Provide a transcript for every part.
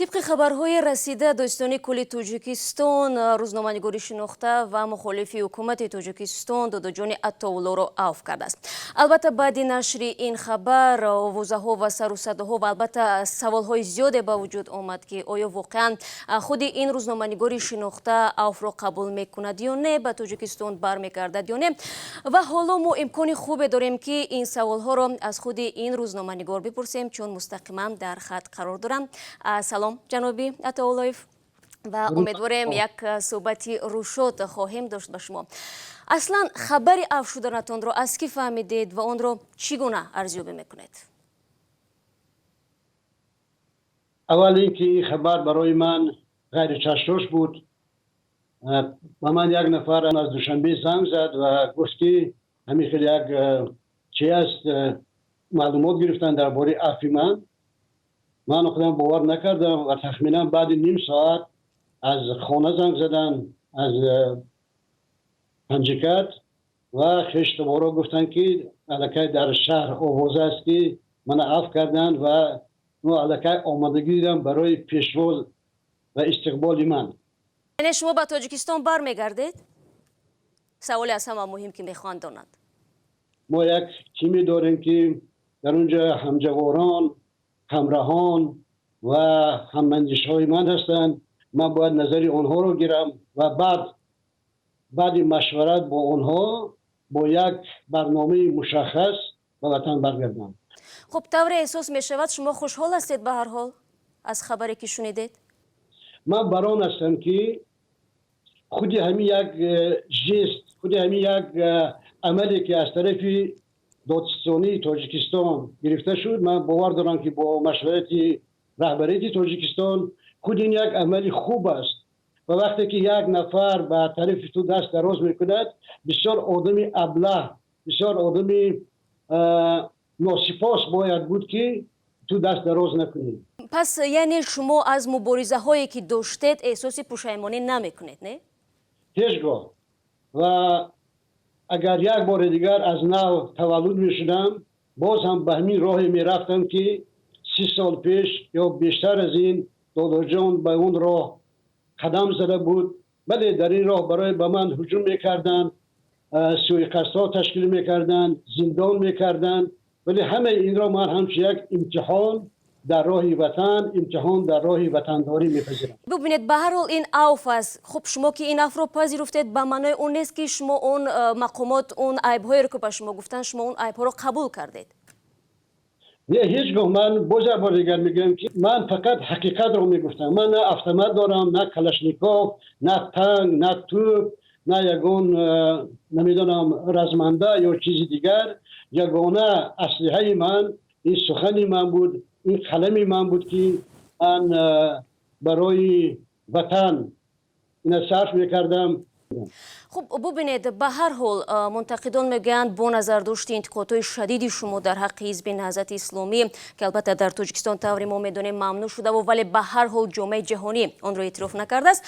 Тибқи хабарҳои расида, Додситони кулли Тоҷикистон рӯзноманигори шинохта ва мухолифи ҳукумати Тоҷикистон Додоҷони Атоуллоро авф кардааст. Албатта, баъди нашри ин хабар овозаҳо ва сару садоҳо ва, албатта, саволҳои зиёде ба вуҷуд омад, ки оё воқеан худи ин рӯзноманигори шинохта авфро қабул мекунад ё не, ба Тоҷикистон бармегардад ё не. Ва ҳоло мо имкони хубе дорем, ки ин саволҳоро аз худи ин рӯзноманигор бипурсем, чун мустақиман дар хат қарор дорам. Салом, ҷаноби Атоуллоев, ва умедворем, як суҳбати рӯшод хоҳем дошт ба шумо. Аслан хабари афв шуданатонро аз кӣ фаҳмидед ва онро чӣ гуна арзёбӣ мекунед? Аввал ин ки ин хабар барои ман ғайричашмдошт буд. Ба ман як нафар аз Душанбе занг зад ва гуфт, ки ҳамин хел як чи аст, маълумот гирифтан дар бораи афви ман. Ман худам бовар накардам ва тахминан баъди ним соат аз хона занг заданд, аз Панҷакент, ва хештуборо гуфтанд, ки аллакай дар шаҳр овоза аст, ки мана афв карданд ва ну аллакай омадагӣ дидам барои пешвоз ва истиқболи ман. Яъне шумо ба Тоҷикистон бармегардед? Саволе аз ҳама муҳим, ки мехоҳанд донанд. Мо як тиме дорем, ки дар он ҷо ҳамҷаворон, ҳамраҳон ва ҳамандишҳои ман ҳастанд. Ман бояд назари онҳоро гирам ва баъд баъди машварат бо онҳо бо як барномаи мушаххас ба ватан баргардам. Хуб, тавре эҳсос мешавад, шумо хушҳол ҳастед ба ҳар ҳол аз хабаре, ки шунидед. Ман бар он ҳастам, ки худи ҳамин як жест, худи ҳамин як амале, ки аз тарафи додситонии Тоҷикистон гирифта шуд, ман бовар дорам, ки бо машварати раҳбарияти Тоҷикистон, худ ин як амали хуб аст. Ва вақте ки як нафар ба тарафи ту даст дароз мекунад, бисёр одами аблаҳ, бисёр одами носипос бояд буд, ки ту даст дароз накунӣ. Пас яъне шумо аз муборизаҳое, ки доштед, эҳсоси пушаймонӣ намекунед, не? Ҳеҷ гоҳ. Ва агар як бори дигар аз нав таваллуд мешудам, боз ҳам ба ҳамин роҳе мерафтам, ки 30 сол пеш ё бештар аз ин Додоҷон ба он роҳ қадам зада буд. Бале, дар ин роҳ барои ба ман ҳуҷум мекарданд, суиқасдҳо ташкил мекарданд, зиндон мекарданд, вале ҳамаи инро ман ҳамчун як имтиҳон дар роҳи ватан, имтиҳон дар роҳи ватандорӣ мепазирам. Бубинед, ба ҳар ҳол ин авф аст. Хуб, шумо ки ин афвро пазируфтед, ба маънои он нест, ки шумо он мақомот он айбҳоеро, ки ба шумо гуфтанд, шумо он айбҳоро қабул кардед. Не, ҳеҷ гоҳ. Ман боз як бор дигар мегӯям, ки ман фақат ҳақиқатро мегуфтам. Ман на автомат дорам, на Калашников, на танк, на тӯб, на ягон намедонам, разманда ё чизи дигар. Ягона аслиҳаи ман ин сухани ман буд, ин қалами ман буд, ки ман барои ватан ина сарф мекардам. Хуб, бубинед, ба ҳар ҳол мунтақидон мегӯянд, бо назардошти интиқодҳои шадиди шумо дар ҳаққи Ҳизби Наҳзати Исломӣ, ки албатта дар Тоҷикистон, тавре мо медонем, мамнӯъ шудаву вале ба ҳар ҳол ҷомеаи ҷаҳонӣ онро эътироф накардааст,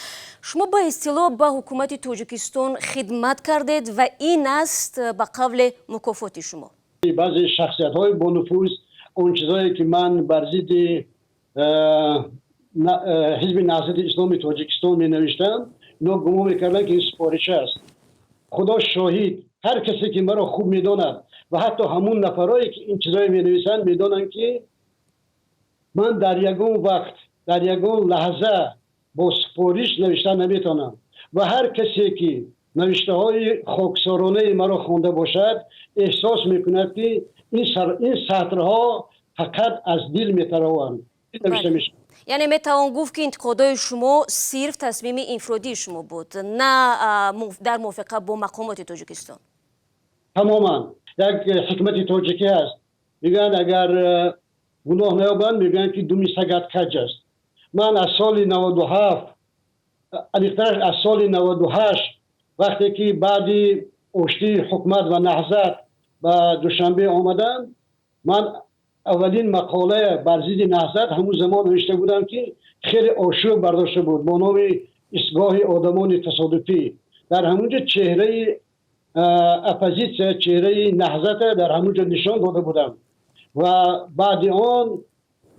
шумо ба истилоҳ ба ҳукумати Тоҷикистон хидмат кардед ва ин аст, ба қавле, мукофоти шумо. Баъзе шахсиятҳои бонуфуз он чизҳое, ки ман бар зидди Ҳизби Наҳзати Исломи Тоҷикистон менавиштам, ино гумон мекарданд, ки ин супориша аст. Худо шоҳид, ҳар касе, ки маро хуб медонад ва ҳатто ҳамун нафарое, ки ин чизҳое менависанд, медонанд, ки ман дар ягон вақт, дар ягон лаҳза бо супориш навишта наметавонам. Ва ҳар касе, ки навиштаҳои хоксоронаи маро хонда бошад, эҳсос мекунад, ки ин сатрҳо фақат аз дил метарованд, навишта мешавад. Яъне метавон гуфт, ки интиқодҳои шумо сирф тасмими инфиродии шумо буд, на дар мувофиқа бо мақомоти Тоҷикистон? Тамоман. Як ҳикмати тоҷикӣ ҳаст, мегӯянд, агар гуноҳ наёбанд, мегӯянд, ки думи сагат каҷ аст. Ман аз соли 97, аниқтараш аз соли 98, вақте ки баъди оштии ҳукумат ва Наҳзат ба Душанбе омадам, ман аввалин мақолая бар зидди Наҳзат ҳамун замон навишта будам, ки хеле ошӯб бардошта буд, бо номи «Истгоҳи одамони тасодуфӣ». Дар ҳамун ҷо чеҳраи оппозитсия, чеҳраи Наҳзата дар ҳамун ҷо нишон дода будам. Ва баъди он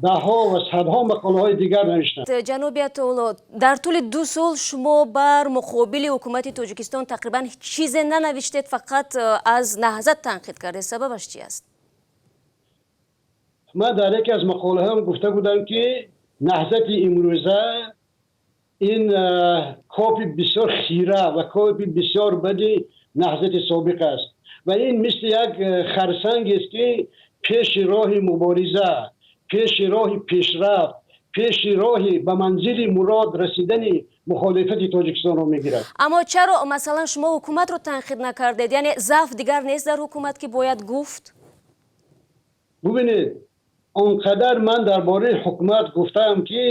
Даҳҳо ва садҳо мақолаҳои дигар навиштам. Ҷаноби Атоулло, дар тӯли 2 сол шумо бар муқобили ҳукумати Тоҷикистон тақрибан чизе нанавиштед, фақат аз Наҳзат танқид кардед. Сабабаш чи аст? Ман дар яке аз мақолаҳоям гуфта будам, ки Наҳзати имрӯза ин копи бисёр хира ва копи бисёр бади Наҳзати собиқ аст ва ин мисли як харсангест, ки пеши роҳи мубориза, пеши роҳи пешрафт, пеши роҳи ба манзили мурод расидани мухолифати Тоҷикистонро мегирад. Аммо чаро, масалан, шумо ҳукуматро танқид накардед? Яъне заъф дигар нест дар ҳукумат, ки бояд гуфт? Бубинед, он қадар ман дар бораи ҳукумат гуфтаам, ки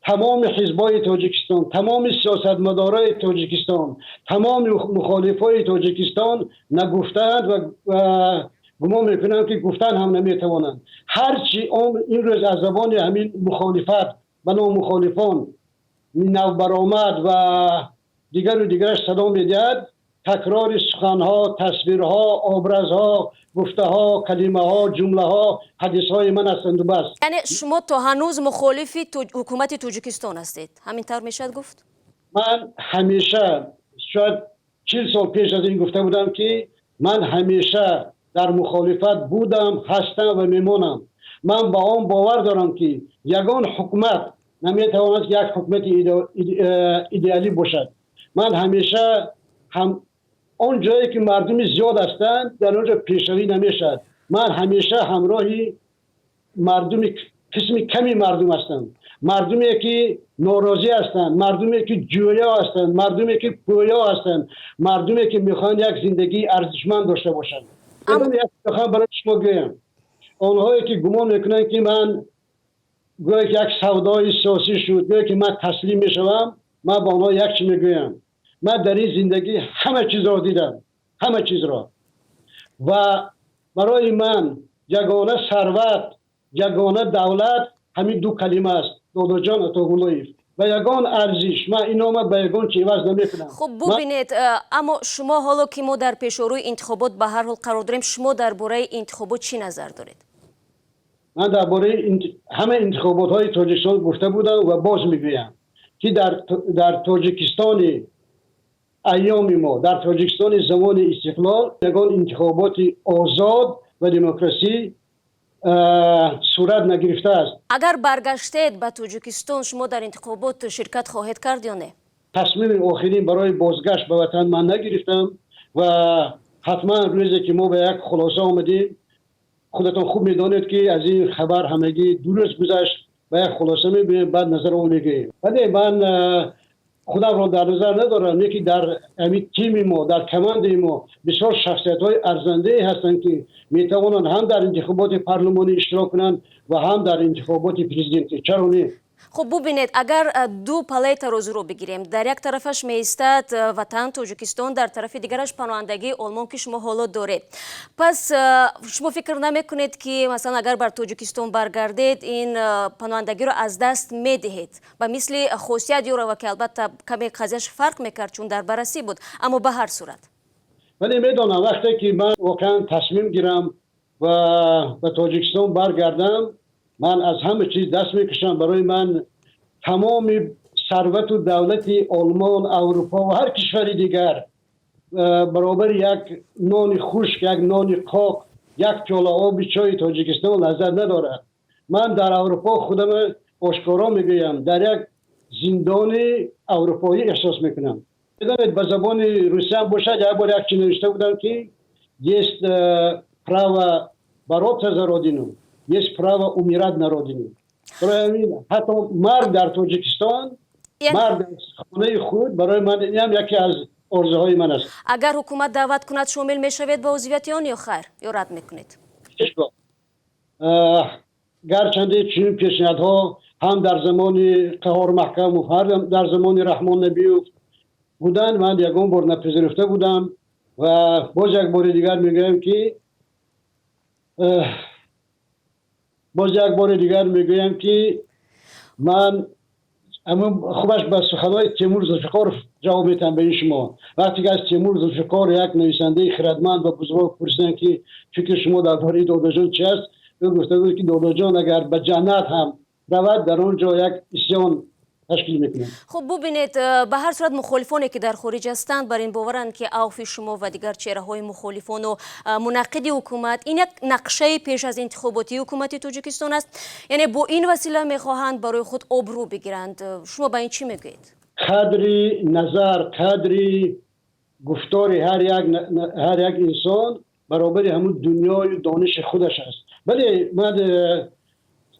тамоми ҳизбҳои Тоҷикистон, тамоми сиёсатмадорои Тоҷикистон, тамоми мухолифои Тоҷикистон нагуфтаанд ва гумон мекунам, ки гуфтан ҳам наметавонанд. Ҳарчи он имрӯз аз забони ҳамин мухолифат ба ном мухолифон навбаромад ва дигару дигараш садо медиҳад, такрори суханҳо, тасвирҳо, образҳо, гуфтаҳо, калимаҳо, ҷумлаҳо, ҳадисҳои ман ҳастанду бас. Яъне шумо то ҳанӯз мухолифи ҳукумати Тоҷикистон ҳастед, ҳамин тавр мешавад гуфт? Ман ҳамеша, шояд 40 сол пеш аз ин гуфта будам, ки ман ҳамеша дар мухолифат будам, ҳастам ва мемонам. Ман ба он бовар дорам, ки ягон ҳукумат наметавонад як ҳукумати идеалӣ бошад. Ман ҳамеша ҳам он ҷое ки мардуми зиёд ҳастанд, дар он ҷо пешравӣ намешавад. Ман ҳамеша ҳамроҳи мардуми қисми ками мардум ҳастам, мардуме ки норозӣ ҳастанд, мардуме ки ҷӯё ҳастанд, мардуме ки пӯё ҳастанд, мардуме ки мехоҳанд як зиндагии арзишманд дошта бошанд. Мехоҳам барои шумо гӯям, онҳое ки гумон мекунанд, ки ман гӯё ки як савдои сиёсӣ шуд, гӯё ки ман таслим мешавам, ман ба онҳо як чи мегӯям: ман дар ин зиндагӣ ҳама чизро дидам, ҳама чизро, ва барои ман ягона сарват, ягона давлат ҳамин ду калима аст: Додоҷон Атоуллоев. Ба ягон арзиш ман ин нома ба ягон чи иваз намекунам. Хуб, бубинед, аммо шумо ҳоло ки мо дар пешорӯи интихобот ба ҳар ҳол қарор дорем, шумо дар бораи интихобот чӣ назар доред? Ман дар бораи ҳама интихоботҳои Тоҷикистон гуфта будам ва боз мегӯям, ки дар Тоҷикистони айёми мо, дар Тоҷикистони замони истиқлол ягон интихоботи озод ва демократӣ сурат нагирифтааст. Агар баргаштед ба Тоҷикистон, шумо дар интихобот ширкат хоҳед кард ё не? Тасмими охирин барои бозгашт ба ватан ман нагирифтам ва ҳатман рӯзе ки мо ба як хулоса омадем, худатон хуб медонед, ки аз ин хабар ҳамагӣ 2 рӯз гузашт, ба як хулоса мебинем, баъд назаро мегӯем. Вале ман худамро дар назар надорам, лекин дар ҳамин тими мо, дар командаи мо бисёр шахсиятҳои арзандае ҳастанд, ки метавонанд ҳам дар интихоботи парлумонӣ иштирок кунанд ва ҳам дар интихоботи президентӣ. Чаро не? Хуб, бубинед, агар ду палаи тарозуро бигирем, дар як тарафаш меистад ватан Тоҷикистон, дар тарафи дигараш паноҳандагии Олмон, ки шумо ҳоло доред, пас шумо фикр намекунед, ки масалан, агар бар Тоҷикистон баргардед, ин паноҳандагиро аз даст медиҳед, ба мисли Хосият Ёрова, ки албатта каме қазияш фарқ мекард, чун дар баррасӣ буд, аммо ба ҳар сурат? Вале медонам, вақте ки ман воқеан тасмим гирам ва ба Тоҷикистон баргардам, ман аз ҳама чиз даст мекашам. Барои ман тамоми сарвату давлати Олмон, Аврупо ва ҳар кишвари дигар баробари як нони хушк, як нони қоқ, як пиёла оби чойи Тоҷикистон лаззат надорад. Ман дар Аврупо худам, ошкоро мегӯям, дар як зиндони аврупоӣ эҳсос мекунам. Медонед, ба забони русиям бошад, як бор як чи навишта будам, ки есть право бороться за родину, есть право умирать на родине. Барои ҳамин ҳатто марг дар Тоҷикистон, марг дар хонаи худ барои ман инам яке аз орзуҳои ман аст. Агар ҳукумат даъват кунад, шомил мешавед ба узвияти он ё хайр, ё рад мекунед? Гарчанде чунин пешниҳодҳо ҳам дар замони Қаҳор Маҳкамов, ҳам дар замони Раҳмон Набиев буданд, ман ягон бор напазируфта будам ва боз як бори дигар мегӯям ки ман хубаш ба суханҳои Темур Зулфиқоров ҷавоб метаҳам ба ин шумо. Вақте ки аз Темур Зулфиқор, як нависандаи хирадманд ва бузург, пурсиданд, ки фикри шумо дар бораи Додаҷон чи аст. Ӯ гуфта буд, ки Додоҷон агар ба ҷаннат ҳам равад, дар он ҷо як исён ташкил мекунад. Хуб, бубинед, ба ҳар сурат мухолифоне, ки дар хориҷ ҳастанд, бар ин боваранд, ки авфи шумо ва дигар чеҳраҳои мухолифону мунаққиди ҳукумат ин як нақшаи пеш аз интихоботии ҳукумати Тоҷикистон аст, яъне бо ин васила мехоҳанд барои худ обрӯ бигиранд. Шумо ба ин чӣ мегӯед? Қадри назар, қадри гуфтори ҳар як инсон баробари ҳамун дунёю дониши худаш аст. Вале ман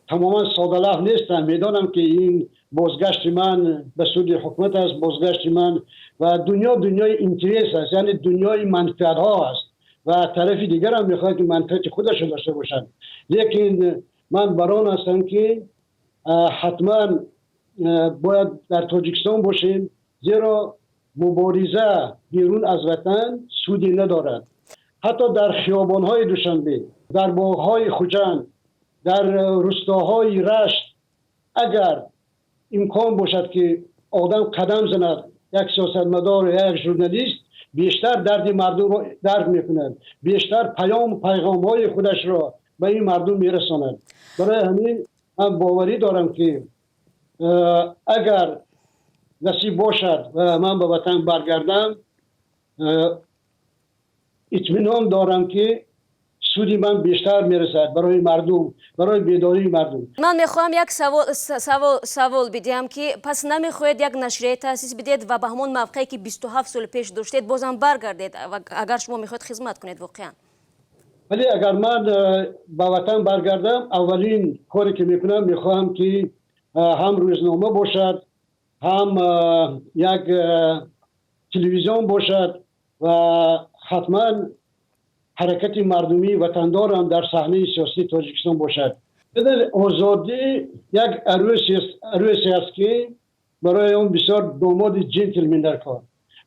тамоман содалавҳ нестам. Медонам, ки ин бозгашти ман ба суди ҳукумат аст. Бозгашти ман ва дунё дунёи интерес аст, яъне дунёи манфиатҳо аст ва тарафи дигарам мехоҳад, ки манфиати худашро дошта бошад. Лекин ман бар он ҳастам, ки ҳатман бояд дар Тоҷикистон бошем, зеро мубориза берун аз ватан суде надорад. Ҳатто дар хиёбонҳои Душанбе, дар боғҳои Хуҷанд, дар рустоҳои Рашт агар имкон бошад, ки одам қадам занад, як сиёсатмадор, як журналист бештар дарди мардумро дарк мекунад, бештар паёму пайғомҳои худашро ба ин мардум мерасонад. Барои ҳамин ман боварӣ дорам, ки агар насиб бошад ва ман ба ватан баргардам, итминон дорам, ки суди ман бештар мерасад барои мардум, барои бедории мардум. Ман мехоҳам як савол бидиҳам, ки пас намехоҳед як нашрия таъсис бидиҳед ва ба ҳамон мавқее, ки 27 соли пеш доштед, бозам баргардед, агар шумо мехоҳед хизмат кунед воқеан? Вале агар ман ба ватан баргардам, аввалин коре, ки мекунам, мехоҳам, ки ҳам рӯзнома бошад, ҳам як телевизион бошад ва ҳатман ҳаракати мардумии ватандорам дар саҳнаи сиёсии Тоҷикистон бошад. Озодӣ як арӯсе аст, ки барои он бисёр домоди ҷентлмен дар кор.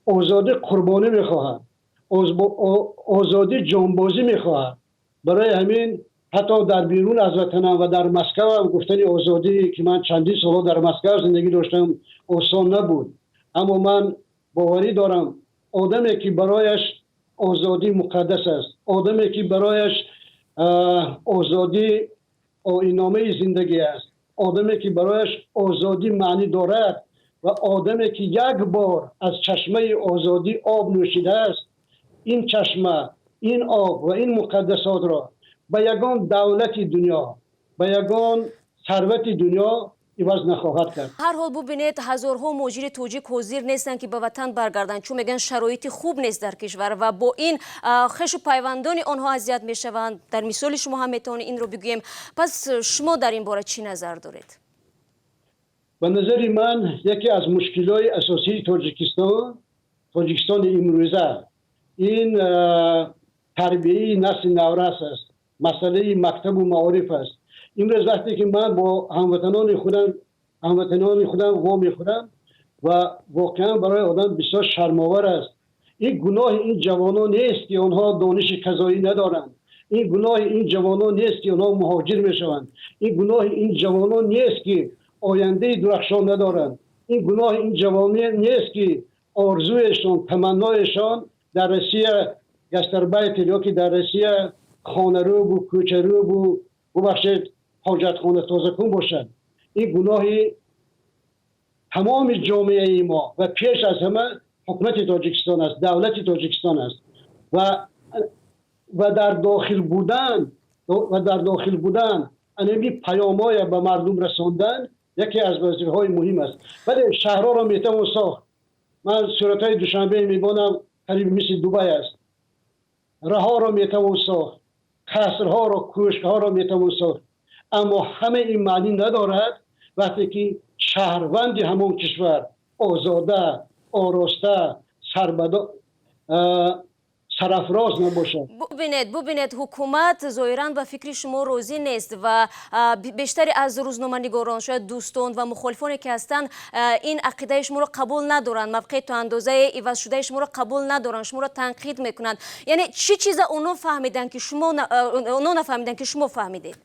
Озодӣ қурбонӣ мехоҳад, озодӣ ҷонбозӣ мехоҳад. Барои ҳамин ҳатто дар берун аз ватанам ва дар Москавам гуфтани озодӣ, ки ман чандин солҳо дар Москав зиндагӣ доштам, осон набуд. Аммо ман боварӣ дорам, одаме, ки барояш озодӣ муқаддас аст, одаме, ки барояш озодӣ оинномаи зиндагӣ аст, одаме, ки барояш озодӣ маънӣ дорад ва одаме, ки як бор аз чашмаи озодӣ об нӯшидааст, ин чашма, ин об ва ин муқаддасотро ба ягон давлати дунё, ба ягон сарвати дунё иваз нахоҳад кард. Ҳар ҳол, бубинед, ҳазорҳо муҳоҷири тоҷик ҳозир нестанд, ки ба ватан баргарданд, чун мегӯянд, шароити хуб нест дар кишвар ва бо ин хешу пайвандони онҳо азият мешаванд. Дар мисоли шумо ҳам метавонем инро бигӯем. Пас шумо дар ин бора чӣ назар доред? Ба назари ман, яке аз мушкилҳои асосии Тоҷикистон, Тоҷикистони имрӯза, ин тарбияи насли наврас аст, масъалаи мактабу маориф аст. Имрӯз вақте ки ман бо ҳамватанони худам вомехӯрам ва воқеан барои одам бисёр шармовар аст. Ин гуноҳи ин ҷавонон нест, ки онҳо дониши казоӣ надоранд. Ин гуноҳи ин ҷавонон нест, ки онҳо муҳоҷир мешаванд. Ин гуноҳи ин ҷавонон нест, ки ояндаи дурахшон надоранд. Ин гуноҳи ин ҷавонон нест, ки орзуешон, таманноешон дар Россия гастарбайтер ё ки дар Россия хонарӯбу кӯчарӯбу, бубахшед, ҳоҷатхона тозакун бошад. Ин гуноҳи тамоми ҷомеаи мо ва пеш аз ҳама ҳукумати Тоҷикистон аст, давлати Тоҷикистон аст ва дар дохил будан анами паёмҳоя ба мардум расондан яке аз вазифаҳои муҳим аст. Вале шаҳрҳоро метавон сохт. Ман суратҳои Душанбе мебонам, қариб мисли Дубай аст. Раҳоро метавон сохт, қасрҳоро, кӯшкҳоро метавон сохт, аммо ҳама ин маънӣ надорад, вақте ки шаҳрванди ҳамон кишвар озода, ороста, сарафроз набошад. Бубинед, ҳукумат зоҳиран ба фикри шумо розӣ нест ва бештари аз рӯзноманигорон, шояд дӯстон ва мухолифоне, ки ҳастанд, ин ақидаи шуморо қабул надоранд, мавқеи то андозаи ивазшудаи шуморо қабул надоранд, шуморо танқид мекунанд. Яъне чӣ чиза онҳо фаҳмиданд, ки шумо онҳо нафаҳмиданд, ки шумо фаҳмидед?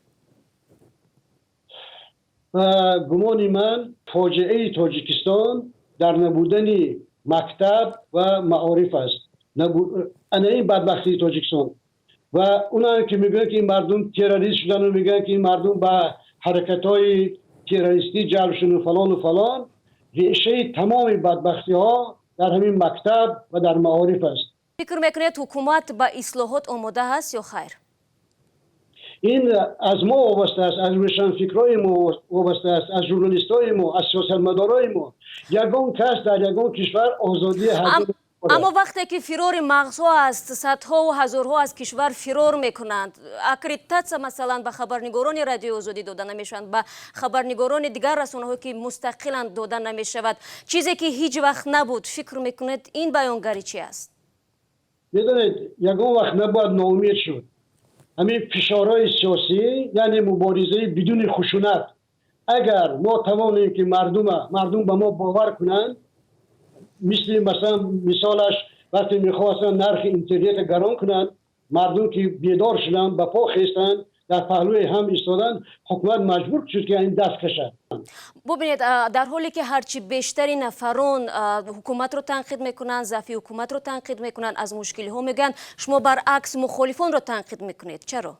Ба гумони ман, фоҷиаи Тоҷикистон дар набудани мактаб ва маориф аст. Ана ин бадбахтии Тоҷикистон. Ва онҳое ки мегӯянд, ки ин мардум террорист шудану мегӯянд, ки ин мардум ба ҳаракатҳои террористӣ ҷалб шудану фалону фалон, решаи тамоми бадбахтиҳо дар ҳамин мактаб ва дар маориф аст. Фикр мекунед, ҳукумат ба ислоҳот омода ҳаст ё хайр? Ин аз мо вобаста аст, аз рӯшанфикрои мо вобаста аст, аз журналистои мо, аз сиёсатмадорои мо. Ягон кас дар ягон кишвар озодии Аммо вақте ки фирори мағзҳо аст, садҳову ҳазорҳо аз кишвар фирор мекунанд, аккредитатсия, масалан, ба хабарнигорони Радиои Озодӣ дода намешаванд, ба хабарнигорони дигар расонаҳое, ки мустақиланд, дода намешавад, чизе ки ҳеҷ вақт набуд, фикр мекунед, ин баёнгари чи аст? Медонед, ягон вақт набояд ноумед шуд. Ҳамин фишорҳои сиёсӣ, яъне муборизаи бидуни хушунат, агар мо тавонем, ки мардум ба мо бовар кунанд, мисли, масалан, мисолаш, вақте мехостанд нархи интернета гарон кунанд, мардум ки бедор шуданд, ба по хестанд, дар паҳлӯи ҳам истоданд, ҳукумат маҷбур шуд, ки ин даст кашад. Бубинед, дар ҳоле ки ҳарчи бештари нафарон ҳукуматро танқид мекунанд, заъфи ҳукуматро танқид мекунанд, аз мушкилиҳо мегӯянд, шумо баръакс мухолифонро танқид мекунед. Чаро?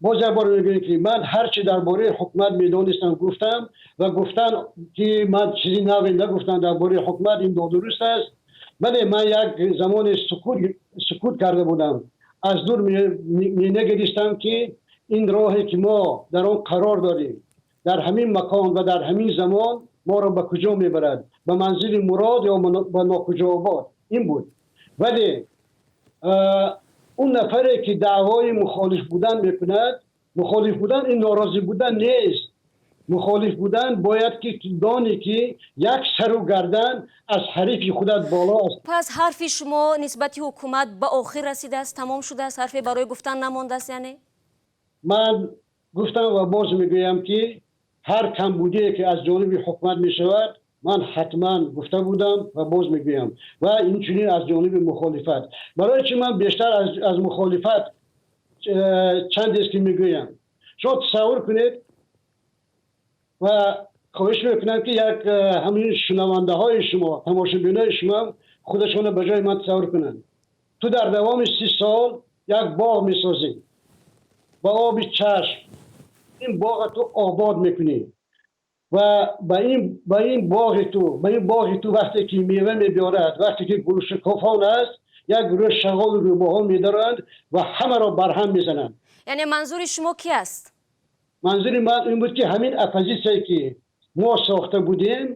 Боз як бор мегӯем, ки ман ҳарчи дар бораи ҳукумат медонистам, гуфтам ва гуфтан, ки ман чизи наве нагуфтам дар бораи ҳукумат, ин нодуруст аст. Бале, ман як замоне сукут карда будам, аз дур менагаристам, ки ин роҳе, ки мо дар он қарор дорем, дар ҳамин макон ва дар ҳамин замон, моро ба куҷо мебарад: ба манзили мурод ё ба нокуҷообод. Ин буд. Вале он нафаре, ки даъвои мухолиф будан мекунад, мухолиф будан ин норозӣ будан нест. Мухолиф будан бояд ки донӣ, ки як сару гардан аз ҳарифи худат боло аст. Пас ҳарфи шумо нисбати ҳукумат ба охир расидааст, тамом шудааст, ҳарфе барои гуфтан намондааст, яъне? Ман гуфтам ва боз мегӯям, ки ҳар камбудие, ки аз ҷониби ҳукумат мешавад, ман ҳатман гуфта будам ва боз мегӯям ва инчунин аз ҷониби мухолифат. Барои чӣ ман бештар аз мухолифат чандест, ки мегӯям? Шумо тасаввур кунед ва хоҳиш мекунам, ки як ҳамин шунавандаҳои шумо, тамошобинои шумо худашонро ба ҷои ман тасаввур кунанд. Ту дар давоми 30 сол як боғ месозӣ, ба оби чашм ин боға ту обод мекунӣ ва ба ин боғи ту вақте ки мева мебиёрад, вақте ки гулшукуфон аст, як гурӯҳ шағолу рӯбоҳо медоранд ва ҳамаро барҳам мезананд. Яъне манзури шумо ки аст? Манзури ман ин буд, ки ҳамин оппозитсияе, ки мо сохта будем,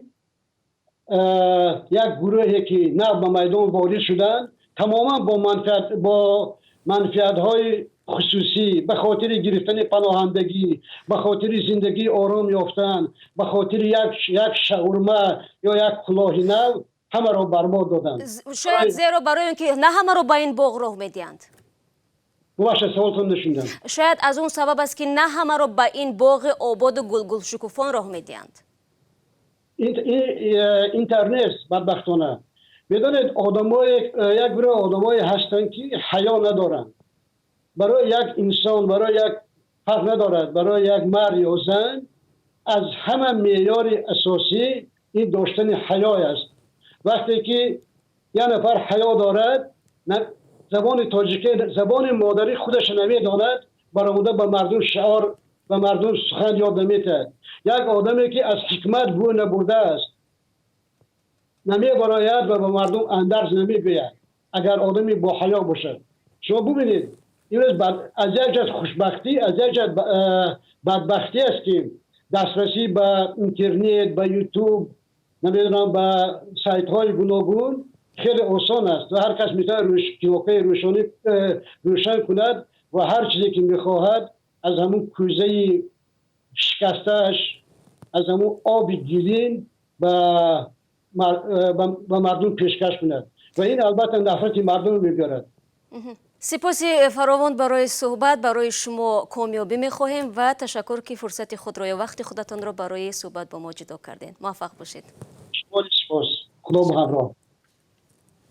як гурӯҳе, ки нав ба майдон ворид шуданд, тамоман бо манфиатҳои хусусӣ, ба хотири гирифтани паноҳандагӣ, ба хотири зиндагии ором ёфтан, ба хотири як шаурма ё як кулоҳи нав ҳамаро барбод доданд. Шояд зеро барои он ки на ҳамаро ба ин боғ роҳ медиҳанд. Бубахшед, саволтон нашунидам. Шояд аз он сабаб аст, ки на ҳамаро ба ин боғи ободу гулгулшукуфон роҳ медиҳанд. Ин тавр нест, бадбахтона. Медонед, одамое, як гурӯҳ одамое ҳастанд, ки ҳаё надоранд. Барои як инсон, барои як, фарқ надорад, барои як мард ё зан, аз ҳама меъёри асосӣ ин доштани ҳаёй аст. Вақте ки як нафар ҳаё дорад, забони тоҷикӣ, забони модарӣ худаша намедонад, баромада ба мардум шиор, ба мардум сухан ёд наметиҳад. Як одаме, ки аз ҳикмат бӯй набурдааст, намебарояд ва ба мардум андарз намегӯяд, агар одами боҳаё бошад. Шумо бубинед, имрӯз аз як ҷиҳат хушбахтӣ, аз як ҷиҳат бадбахтӣ аст, ки дастрасӣ ба интернет, ба Ютуб, намедонам, ба сайтҳои гуногун хеле осон аст ва ҳар кас метавонад кинокаи рӯшан кунад ва ҳар чизе, ки мехоҳад, аз ҳамун кӯзаи шикастааш, аз ҳамун оби гилин ба мардум пешкаш кунад ва ин албатта нафрати мардумро мебиёрад. Сипоси фаровон барои суҳбат. Барои шумо комёбӣ мехоҳем ва ташаккур, ки фурсати худро ё вақти худатонро барои суҳбат бо мо ҷудо кардед. Муваффақ бошед. Сипос, Худо ҳамроҳ.